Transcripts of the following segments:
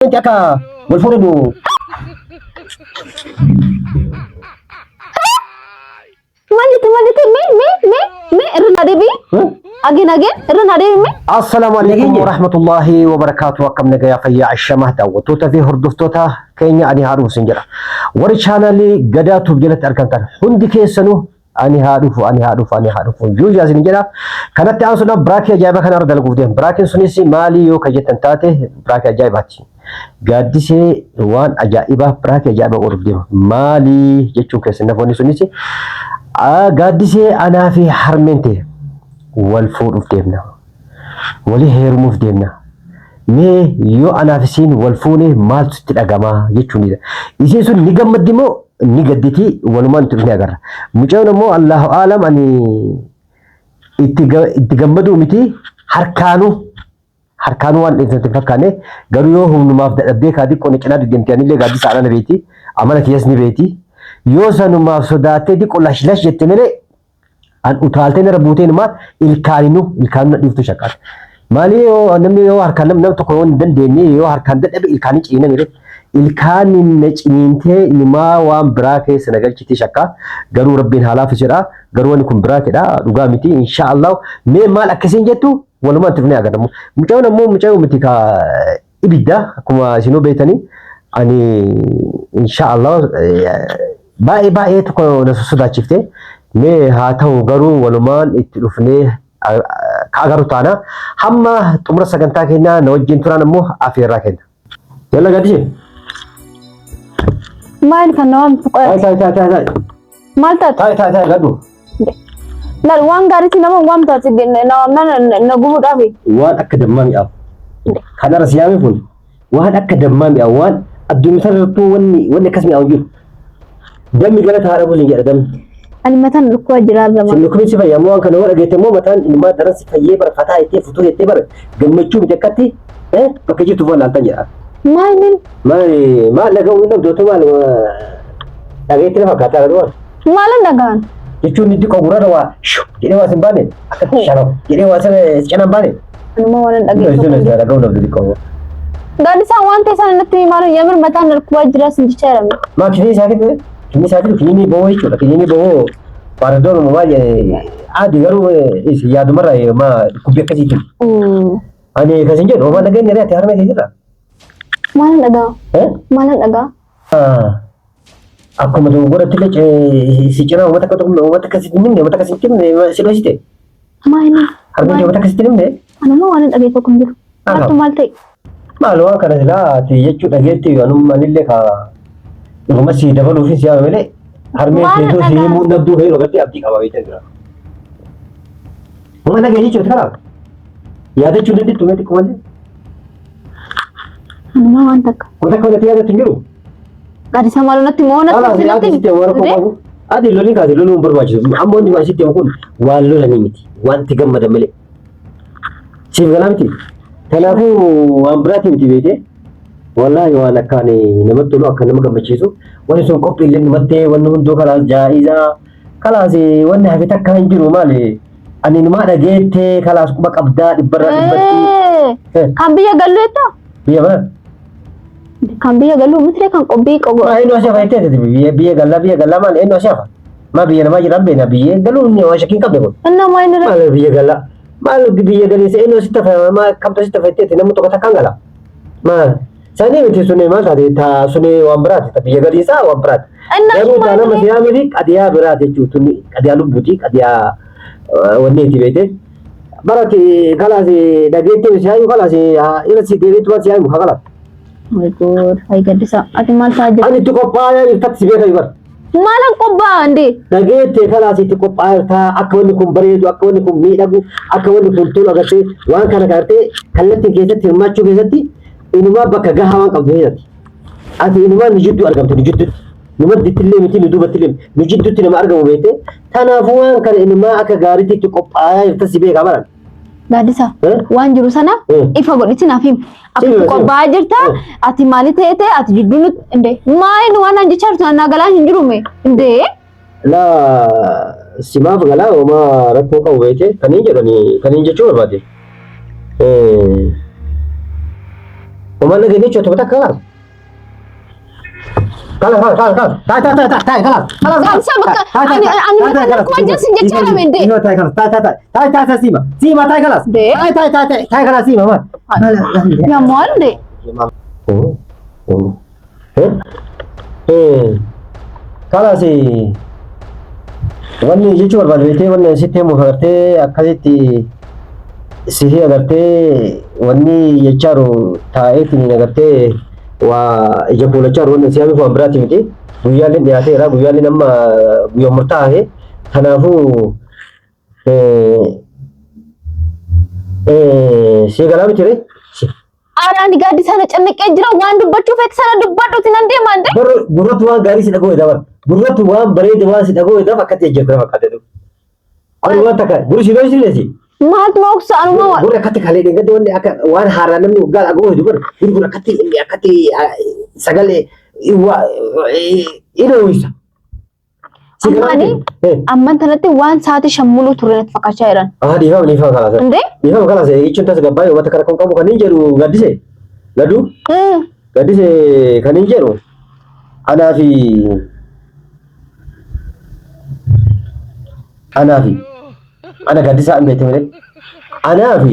Wanti akka wal fuudhinu Maal jette, maal jette? Mee, mee, mee, mee, irra naa deebi'i. Again, again, irra naa deebi'i mee. Assalaamu alaikum Nageenya. warahmatullahi wabarakaatu. Akkam nagayaa, fayyaa? Ashama, daawwattoota fi hordoftoota keenya, ani haa dhufu sin jedha. Warri chaanaalii Gadaa Tube jalatti argamtan hundi keessanuu ani haa dhufu, ani haa dhufu, ani haa dhufu yuuyaa isin jedha. Kanatti aansuudhaan prankii ajaa'ibaa kana irra dalaguuf deema. Prankiin sunis maalii yoo kan jettan taate, prankii ajaa'ibaati. Gaaddisee waan ajaa'ibaa, prankii ajaa'ibaa godhuuf deema. Maalii jechuun keessan nafoonni sunis, gaaddisee anaa fi harmeen ta'e wal fuudhuuf deemna. Walii heerumuuf deemna. Mee yoo anaaf isiin wal fuune maaltu sitti dhagamaa jechuunidha. Isiin sun ni gammaddi moo ni gadditi? Walumaan itti dhufnee agarra. Mucaan ammoo Allahu aalam, ani itti gammaduu miti, harkaanuu harkaanuu waan dheessatti hin fakkaanne. Garuu yoo humnumaaf dadhabdee kaa xiqqoo na cinaa deddeemte, anillee gaaddisa alana beeti, amala kiyyas ni beeti. Yoo sanumaaf sodaattee xiqqoo lash lash jette malee, an utaaltee narra buutee numaa ilkaaninu ilkaaninu na dhiiftu shakkaata. Maali, yoo namni yoo harkaan nama tokko yoo hin dandeenye, yoo harkaan dadhabe ilkaanii ciniina mire, ilkaaniin na ciniintee numaa waan biraa keessa na galchitee shakkaa. Garuu rabbiin haa laaffisedha. Garuu wanni kun biraa kedha, dhugaa miti inshaallah. Mee maal akkasiin jettu walumaan itti dhufnee agarra. Mucaan ammoo mucaa miti ka ibidda, akkuma isinuu beektanii. Ani inshaallah baay'ee baay'ee tokko na sodaachifte. Mee haa ta'u, garuu walumaan itti dhufnee ka agarru taana. Hamma xumura sagantaa keenyaa na wajjin turan ammoo afeerraa kenna. Yalla gaddisee. Maal kan na waamtu? Taa'e, taa'e, taa'e, taa'e. Maal taate? Taa'e, taa'e, taa'e, gadhu. Laal, waan gaariitti nama waamtu ati na waamnaan na gubuudhaafi. Waan akka dammaa mi'aawu. Kanarra si yaame kun waan akka dammaa mi'aawu, waan addunyaa irrattuu wanni akkas mi'aawu hin jiru. Dammi galata haadha buusin jedha dammi. Ani mataan dhukkubaa jira irra. Sin dhukkubni si fayya ammoo, waan kana yoo dhageette immoo mataan ilmaa daran si fayyee bara fataa jettee futuu jettee bara gammachuu miti akkatti bakka jirtu fuula laaltan jedha. Maal inni? Maal maal dhaga'uu hin dhabdu otoo maal dhageetti na fakkaata garuu waan. Maalan dhaga'an? Jechuun inni xiqqoo gurrarra waa shu jedhee waa sin baane, akka sharaf jedhee waa sana cinaan baane. Anuma waan hin dhageessu. Isin dhaga'uu dhabdu xiqqoo. Gaaddisaan, waan ta'e sana natti maal, yamir mataan na dhukkubaa jira sin jechaa jedhame. Maa kinii isaa kennu, kinii isaa kennu, kinii bowoo jechuudha. Kinii bowoo paaradoon maal adi, garuu yaadumarraa maa dhukkubbii akkasiitiin. Ani kasin jedhu homaa dhageenye re'ate harmee keetirraa. Maalan dhaga'a? Maalan dhaga'a? Akkuma dogoggoratti illee si cinaa uummata akka tokko uummata akkasitti hin himne, uummata akkasitti hin himne, si dhoksite. Maal inni? Harmeen kee uummata akkasitti hin himne. Anuma waan hin dhageessu tokko hin jiru. Maaltu maal ta'e? Maal waan kana silaa ati jechuu dhageetti, anumma anillee ka dhuguma si dabaluufis yaame malee, harmeen Maal keetuu si dhagaa? himuu dhabduu fayyadu agartee abdii qaba beektaa jira. Uma dhagee jechuudha karaa yaadachuu dandeettu mee xiqqoo malee. Anuma waan takka. Wanta akka walitti yaadatu hin jiru. Gaaddisa, maal natti moo natti Kalaas natti yaada sitti waan rakkoo qabu. Ati lolii kaase loluu hin barbaachisu. Amma wanti waan sitti himu kun waan lolanii miti. Wanti gammadan malee. Siif galaa miti. Kanaafuu waan biraati miti beekee. Wallaahi waan akkaan namatti tolu, akka nama gammachiisu. Wanni sun qophiillee dhumattee, wanni hunduu kalaas, jaa'izaa kalaas, wanni hafe takka hin jiru. Maali, ani numaa dhageettee kalaas, quba qabdaa dhibbarraa dhibbatti. Kan biyya gallu jettaa? Biyya mana. Kan biyya gallu miti kan qophii qobo. Maa eenyu asii hafa jettee biyya biyya gallaa, biyya gallaa maal, eenyu asii hafa? Maa biyya namaa jiran beena, biyya galuu inni waan shakkiin qabne kun. Innaa maal inni? Maal biyya gallaa? Maal biyya galiinsa, eenyu asitti hafa, maa kamtu asitti hafa jetteeti, namni tokko takkaan gala. Maal sanii miti, suni maal taate, ta suni waan biraati, ta biyya galiinsaa waan biraati. Innaa Garuu maal taa nama inni? siyaamee fi qadiyaa biraati jechuudha, tuni qadiyaa lubbuuti, qadiyaa wanni itti beekte. Barati kalaas dhageettee siyaayu, kalaas irra si deebiitu waan siyaayu kalaas. My God, ay gaddisa. Ati maal ta'aa jirta? Ani itti qophaa'aa jirtatti si beeka bar. Maalan qophaa'a indee? Dhageettee kalaas itti qophaa'aa jirta, akka wanni kun bareedu, akka wanni kun miidhagu, akka wanni kun tolu agartee, waan kana agartee kallattiin keessatti hirmaachuu keessatti inumaa bakka gahaa waan qabdu keessatti. Ati inumaa nu jidduu argamte, nu jidduutti. Nu madditti illee miti, nu duubatti illee miti. Nu jidduutti nama argamu beekte. Kanaafuu waan kana inumaa akka gaariitti itti qophaa'aa jirta si beeka baran. Gaaddisa, Eh? waan jiru sana ifa godhiti naaf himi. Sima, Akkatti sima. qophaa'aa jirta, ati maali ta'e, ati jidduu nutti indee. Maali waan an jechaa jirtu naa galaa hin jiru mee? Indee? Laa, simaaf galaa, homaa rakkoo qabu beekte, kaniin jedhani kaniin jechuu barbaade. Homaan dhageenye jechuudha tokko takka kalaas. Kalaas kalaas kalaas kalaas. Taa'e taa'e taa'e taa'e kalaas. Kalaas Gaaddisaa bakka ani ani bakka akkuma jiru sin jechaa jira mende. Taa'e kalaas taa'e taa'e taa'e taa'e taa'e siima siima taa'e kalaas. Dee. Taa'e taa'e taa'e taa'e taa'e kalaas siima maal. Yamual de. Kalaas wanni jechuu barbaadu beektee wanni sitti himuuf agartee akkasitti sihii agartee wanni jechaaru taa'eetiin agartee waa ija kuulachaaru wanni si hamiif waan biraati miti. Guyyaalleen dhiyaateera guyyaalleen amma guyyaa murtaa'e kanaafuu si galaa miti ree. Ara ani gaaddisa na cannaqee jira waan dubbachuu feete sana dubbadhuuti nan deema ande. Barru gurratti waan gaarii si dhagoo dabar gurratti waan bareede waan si dhagoo dabar akkatti jajjabdee fakkaate du. Barru waan takka gurri si dhoosi leesi. Maaltu ma oksa anuma waan. Gurri akkatti kalee dhingatti wanni akka waan haaraa namni waggaa dhagoo hedu bar gurri kun akkatti inni akkatti sagalee ina uwwisa. Amma ani amman tanatti waan sa'aatii shan muluu ture natti fakkaachaa jiran. Ah dhiifama dhiifama kalaas. Indee? Dhiifama kalaas jechuun tas gabbaayee uummata kana kan qabu kan hin jedhu gaddise. Gaduu. Gaddise kan hin jedhu anaa fi anaa fi ana gaddisaa hin beekte malee anaa fi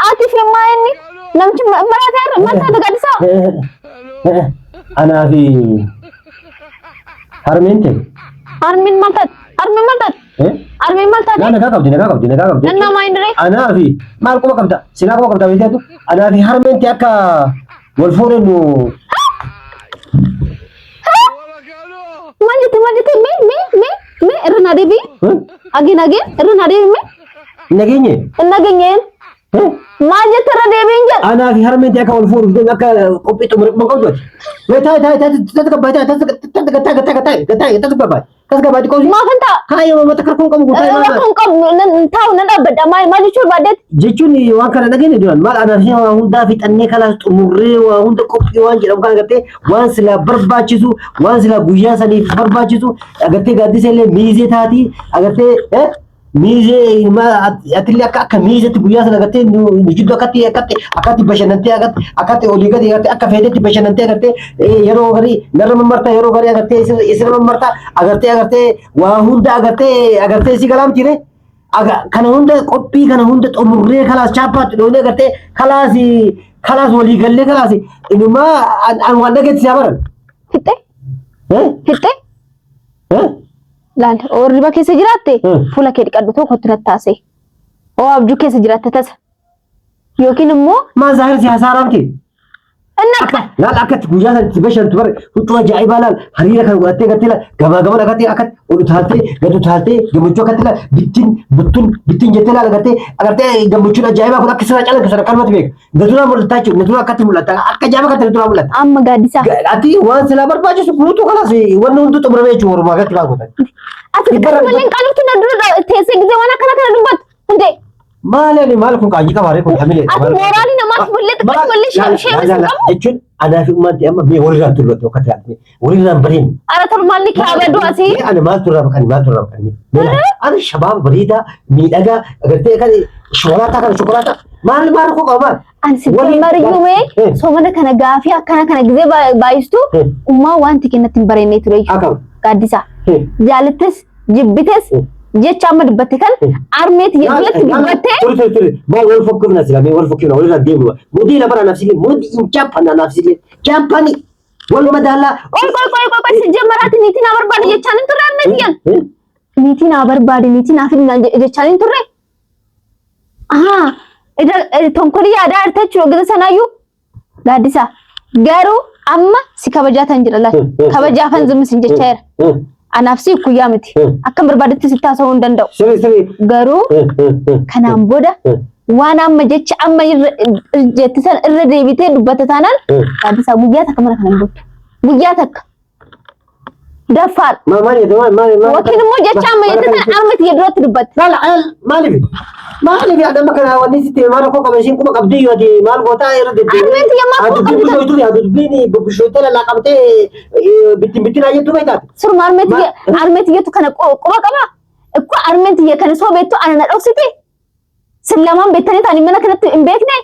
Ati fi ammaa inni namchi maraatee irra maal taate gaddisaa? Anaa fi harmeen ta'e. Harmeen maal taate? Harmeen maal taate? Harmeen maal taate? Naa nagaa qabdi nagaa qabdi nagaa qabdi. Nannaa maa hin diree? Anaa fi maal quba qabda silaa quba qabda beektu anaa fi harmeen ta'e akka wal fuudhe nu Maal jette maal jette mee mee mee mee irra naa deebi'i. Again again irra naa deebi'i mee. Hin dhageenye. Hin dhageenyeen. Maal jette irra deebiin jedha. Anaa fi harmeen akka wal fuudhuuf deemu akka qophii xumure quba qabdu ati. Mee taa'e taa'e taa'e taa'e taa'e taa'e taa'e taa'e taa'e taa'e taa'e taa'e tasgabbaa'e xiqqoo. Maafan taa'a? Kaayoo mata karkuun qabu kun taa'e maal Rakkoon qabu nan taa'u nan dhaabbadha. Maal maal jechuu barbaaddeet? Jechuun waan kana dhageenye duraan maal anaa fi waa hundaa fixannee kalaas xumurree waa hunda qophii waan jedhamu kana agartee waan silaa barbaachisu waan silaa guyyaa saniif barbaachisu agartee gaaddisa illee miizee taatii agartee miizee atillee akka akka miizeetti guyyaa sana agartee nu jidduu akkatti akkatti akkatti bashannantee akkatti akkatti olii gadi agartee akka feetetti bashannantee agartee yeroo garii narra mammarta yeroo garii agartee isirra mammarta agartee agartee waa hunda agartee agartee si galaamti ree. Aga kana hunda qophii kana hunda xumurree kalaas chaappaatti dhoonee agartee kalaas kalaas walii gallee kalaas inumaa an waan dhageetti si habaran. Fixxee? Fixxee? Eh? Laal hirriba keessa jiraatte fuula kee dhiqadhu tokkotti natti taasee. Oo abjuu keessa jiraatte tasa. Yookiin immoo Maal zaahir si hasaaraa miti. inni akka Laal akkatti guyyaa sana itti bashantu bare huccuu ajaa'ibaa laal hariira kan godhattee gartee laal gamaa gamana akkatti akkatti ol utaaltee gad utaaltee gammachuu akkatti laal bittin buttun bittin jettee laal agartee agartee gammachuun ajaa'ibaa kun akka sirraa calanqisu sana kanumatti beeka. Na duraa mul'ataa jechuudha. Na duraa akkatti mul'ata. Akka ajaa'ibaa kanatti na duraa mul'ata. Amma gaaddisaa. Ati waan silaa barbaachisu guutuu kalaas wanni hunduu xumuramee jechuudha walumaa galatti maal gootan. Ati akkasumallee hin qaanoftu na dura teessee gisee waan akkana kana dubbattu. Hundee. Maali ani maal kun qaanyii qabaaree kun hamilee. Ati mooraalii namaaf mallee xiqqoo mallee sheem sheem hin qabu. Jechuun anaa fi ummaan ta'e amma mee walirraan turre akka ta'e walirraan bareen. Ara tormaalli kee abaduu asii. Mee ana maaltu irraa baqani maaltu irraa baqani mee laal ana shabaaba bareedaa miidhagaa agartee kan shokolaataa kana shokolaataa maal maal koo qaba maal. Ani si mariyyuu mee soomana kana gaafii akkana kana gizee baay'istu ummaa wanti kennatti hin bareennee ture jechuudha. Akkam. Gaaddisaa. Jaalattes jibbites jecha amma dubbatte kan armeeti duratti dubbattee. Turi turi turi maal wal fokkifna sila mee wal fokkifna walirraa deemnu mudii lafa naaf silee mudii hin chaappanna naaf silee chaappani. Wal madaalaa. Qoy qoy qoy qoy qoy si jamaraati niitii naa barbaade jechaan hin turre armeeti yan. Niitii naa barbaade niitii naa fidi naan jechaan hin turre. Ahaa ida tonkolii yaadaa jirta jechuudha gisa sanaayyuu. Gaaddisaa garuu amma si kabajaa tan jira laal kabajaafan zimmi sin jechaa jira. Anaaf si kuyyaa miti. Akkan barbaadetti sitti haasa'uu hin danda'u. Sirrii sirrii. Garuu kanaan booda waan amma jecha amma irra jette sana irra deebitee dubbatte taanaan Gaaddisaa guyyaa takka mana kana hin bultu. Guyyaa takka. Daffaar. Maal maal jedhe maal maal maal. Yookiin immoo jecha amma jette sana arma tiyya duratti dubbatte. Maal maaliif maaliif adama kana wanni sitti maal rakkoo qaba isheen quba qabdii yoo ati maal gootaa irra deddeebi'ee. Armeen tiyya maal quba Dubbiin qabdi tan? bushoytuu yaa dubbiin bushoytee lallaaqamtee bittin bittin jettuu beektaati. Surma armee tiyya armee tiyyatu kana quba qaba. Ikko armeen tiyya kana soo beektu ana na dhoksite. Sin lamaan beektanii taanii mana kanatti hin beekne?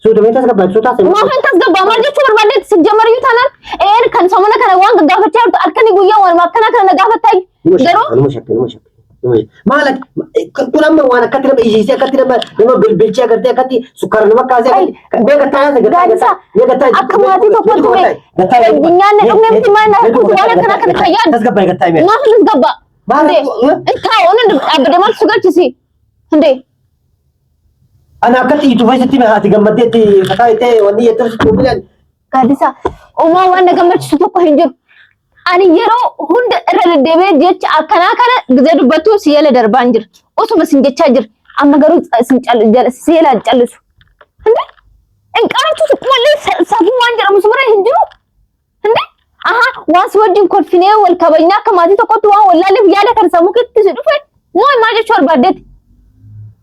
Suuta mee tasgabbaa suutaa seenaa. Maaf hin tasgabbaa maal jechuu barbaaddeetti si jamariyyuu taanaan een kan samuna kana waan gaggaafachaa jirtu halkanii guyyaa waan akkanaa kana na gaafattaa garuu Numa shakke numa shakke. Maal kun amma waan akkatti nama ijjiisee akkatti nama nama bilbilchee agartee akkatti sukkaara nama kaasee akkatti mee gattaa yaasa gattaa Gaaddisaa, mee gattaa akka maatii tokkotti mee nyaanne dhugne miti maal na kuusi waan akkanaa kana kan yaadu Tasgabbaa gattaa mee. maaf hin tasgabbaa Maal Intaa onan dhaabbadee maaltu si galchisi hundee Ana akkatti ijjiitu keessatti haati gammaddeetti fataa jettee wanni jettee sitti bilbilan. Gaaddisa uumaa waan na gammachiisu tokko hin jiru. Ani yeroo hunda irra deddeebi'ee jecha akkanaa kana gizee dubbattu si jala darbaan jira. Osuma sin jechaa jira. Amma garuu sin si jala hin callisu. Hindi hin qaantu xiqqoollee safuu waan jedhamu si bira hin jiru. Hindi aha waan si wajjin kolfinee wal kabajnee akka maatii tokkotti waan wallaalleef yaada kan sammuu keetti si dhufe moo maal jechuu barbaaddeeti?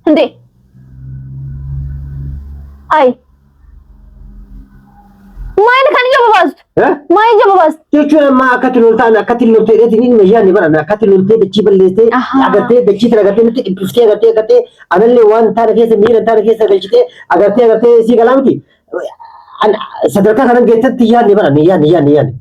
Hindi Ay. Maal kan ija babaastu? Maal ija babaastu? Jechuun amma akkatti loltaan akkatti loltee dheetiin inni yaadne baran akkatti loltee dachii balleessitee agartee dachii tana agartee nutti dhiphiftee agartee agartee anallee waan taana keessa miira taana keessa galchitee agartee agartee sii galaa miti. Sadarkaa kanan geettetti yaadne baran yaadne yaadne yaadne.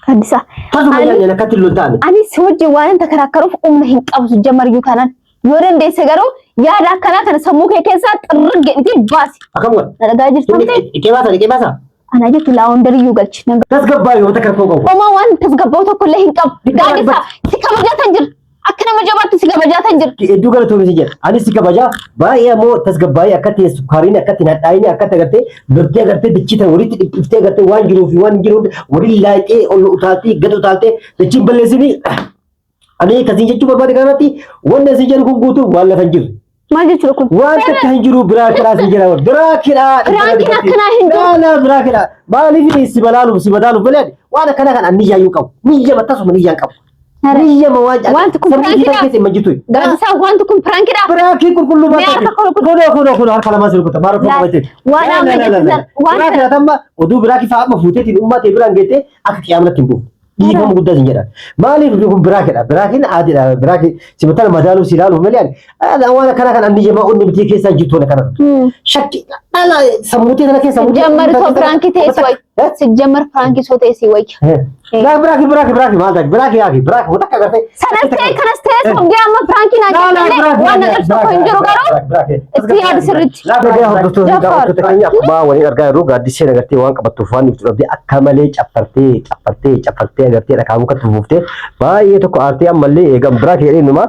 Gaddisa. Tasuma yaadne akkatti loltaan. Ani si wajjin waan hin takaraakkaruuf humna hin qabsu jamariyyuu taanaan. Yoo dandeesse garuu yaada akkanaa kana sammuu kee keessaa xirrig jedhiitii baasi. Akkam godha? Na dhagaa jirta miti? Dhiqee baasa dhiqee baasa. Anaa jettu laawundariyyuu galchi. Nan Tasgabbaa yoo takka rakkoo qabu. Homaa waan tasgabbaa'u tokko illee hin qabu. Gaaddisa si kabajaatan jira. Akka nama jabaatti si kabajaatan jira. Hedduu galatoomi si jedha. Anis si kabajaa baay'ee ammoo tasgabbaa'ee akkatti sukkaariin akkatti hin hadhaa'in akkatti agartee loltee agartee dachii tana walitti dhiphiftee agartee waan jiruu fi waan hin jiru waliin laayixee ol utaaltee gad utaaltee dachiin balleessinii Ani akkasiin jechuu barbaade kanarratti wanni asii jedhu kun guutuu waan lafa hin jirre. Maal jechuudha kun? Waan takka hin jiru biraa kidhaa sin jedha. Biraa kidhaa. Piraankiin akkanaa hin jiru. Laa biraa kidhaa. Maaliif si balaaluuf si madaaluuf malee waan akkanaa kan ani yaayyuu qabu. Niyyama tasuma niyyaan qabu. Niyyama waan Wanti kun sammuu piraankiidha. keessa hin jirtu. Gaaddisaa wanti kun piraankiidha. Piraankii qulqulluu Mee harka koo rukutu. Kunoo kunoo kunoo harka lamaan si rukuta. Maal rukuta malee. Waan amma jettan waan Biraa kidhaa tamma oduu biraa kifaa amma fuuteetiin ummaa ta'e biraan geettee akka qiyaamanatti hin buufne. Dhiifama guddaa sin jedha. Maaliif kun biraakedha? Biraakiin aadiidha. Biraakii si mataan madaaluuf si ilaaluuf malee ani waan akkanaa kan anni jamaa onni bitii keessaa jirtu waan akkana. Shakki dhala sammuutee kana keessa Sijjammar soo piraankii ta'e si wayya. Sijjammar piraankii soo ta'e si wayya. Biraakii biraakii biraakii maal taate biraakii yaaki biraakii wanta akka agartee. Sanas ta'e kanas ta'e sobdee amma piraankii naan jette waan na galchu tokko hin jiru garuu itti yaadi sirriitti. Lafa hordoftoota daawwattoota keenya akkuma waliin argaa jirru gaaddiseen agartee waan qabattuuf waan ibsu dhabdee akka malee caffartee caffartee caffartee agartee dhakaa mukatti fufuftee baay'ee tokko aartee ammallee eegan biraa kee jedhee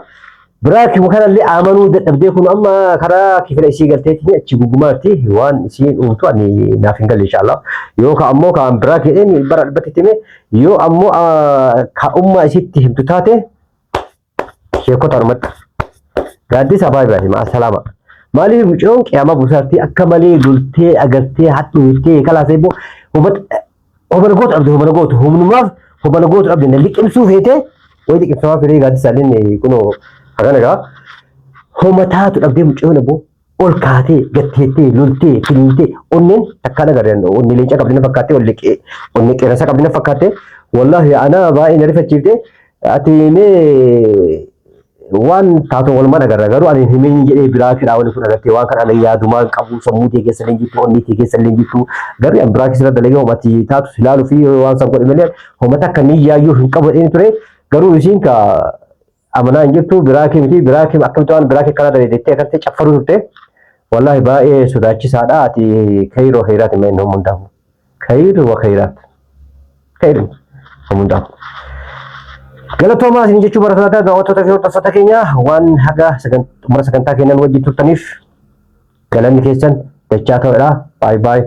biraa kee kanallee amanuu dadhabdee kun amma karaa kifila isii galteetiin achi gugumaatti waan isiin uumtu ani naaf hin galle inshallah yoo ka ammoo kaan biraa kee jedheen bara dhibbatti hime yoo ammoo ka ummaa isitti himtu taate Sheekota ormatti. Gaaddisa baay'ee baay'ee ma'asalaama. Maaliif mucoon qiyaamaa buusaartii akka malee loltee agartee hadhuuftee kalaasee immoo hubana gootu dhabde hubana gootu humnumaaf hubana gootu dhabde na liqimsuu feetee wayi liqimsamaa firee gaaddisa illee kunoo hagana gaa homa taatu dhabdee mucoon aboo ol kaatee gatteettee loltee finiintee onneen takkaan agarreen onnee leencaa qabdi na fakkaattee onnee qeerransa qabdi na fakkaattee wallaahi ana baay'ee na rifachiifte ati mee waan taatu walumaan agarra garuu ani himin jedhee biraa kidhaa wani kun agartee waan kana ana yaadumaan qabu sammuu tee keessa illee jirtu onnee tee keessa illee jirtu garuu an biraa keessa dalagee homati taatu si ilaaluu fi waan san godhe malee homata akka ni yaayyuu hin qabu jedheen ture garuu isiin ka amanaa hin jirtu biraa kee miti biraa kee akkamitti waan biraa kee karaa dandeettee akkatti caffaruu turte wallaahi baay'ee sodaachisaadha ati kayroo khayraati mee inni hundaafu kayru wa khayraat kayru hundaafu galatoomaa isin jechuu barattoota daawwattoota fi hordoftoota keenya waan haga xumura sagantaa keenyan wajjin turtaniif galanni keessan dachaa ta'edha baay baay.